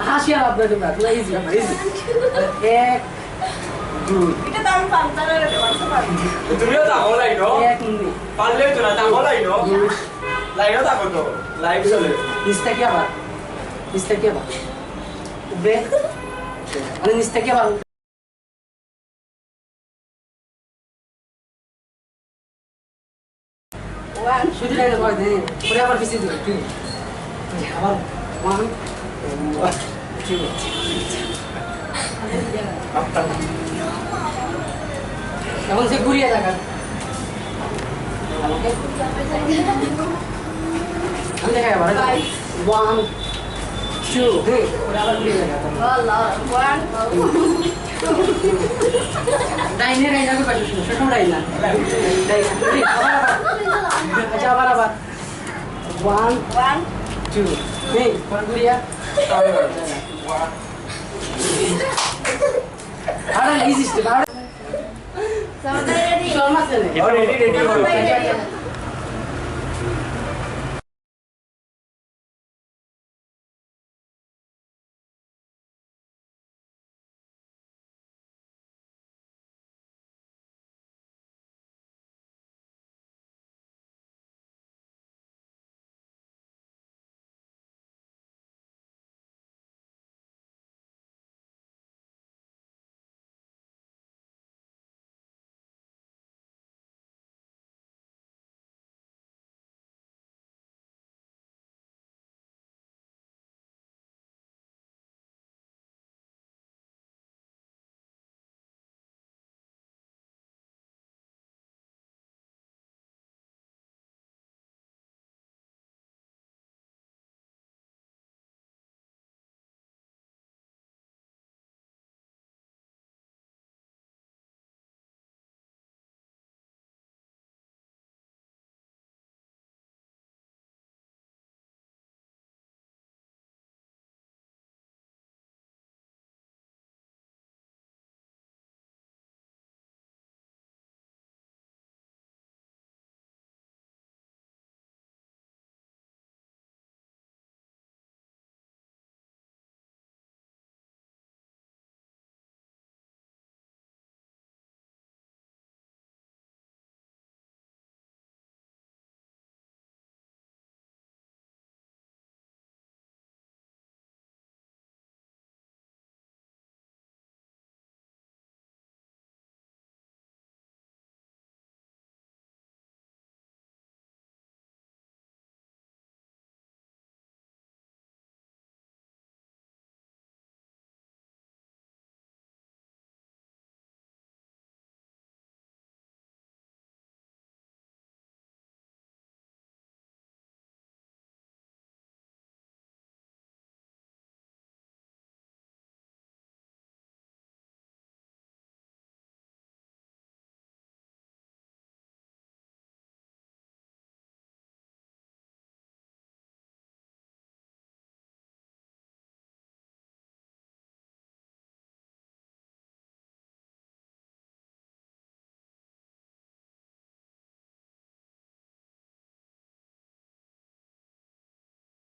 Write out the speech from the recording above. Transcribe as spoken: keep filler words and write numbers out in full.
হাসি আর আপনার জন্য, আপনার ইজি, আপনার ইজি। এক, দুই। এটা তো আমি পারতাম না, এটা পারতাম না। তুমিও তাকাও লাইনো। এক মিনিট। পারলে তো না, তাকাও লাইনো। দুই। লাইনো তাকাও তো, লাইভ চলে। নিচ থেকে আবার, নিচ থেকে আবার। উপরে। মানে নিচ থেকে আবার। ওয়ান। শুধু লাইন করে দে, পরে আবার পিছিয়ে দিবে, তুই। আবার ওয়ান, টু। এখন সে ঘুরিয়ে দেখা। আমি দেখাই আবার। One, two, three. পরে আবার ঘুরিয়ে দেখা। ওয়ান। ডাইনে, ডাইনে, আগে পাশে শুনো, সবসময় ডাইনে। ডাইনে, আবার, আবার। আচ্ছা, আবার, আবার। One, one. Two, three. পরে ঘুরিয়া। আরে, ইজি স্টেপ, আরে। সবাই রেডি? শর্মা সেন। এবার রেডি, রেডি, রেডি।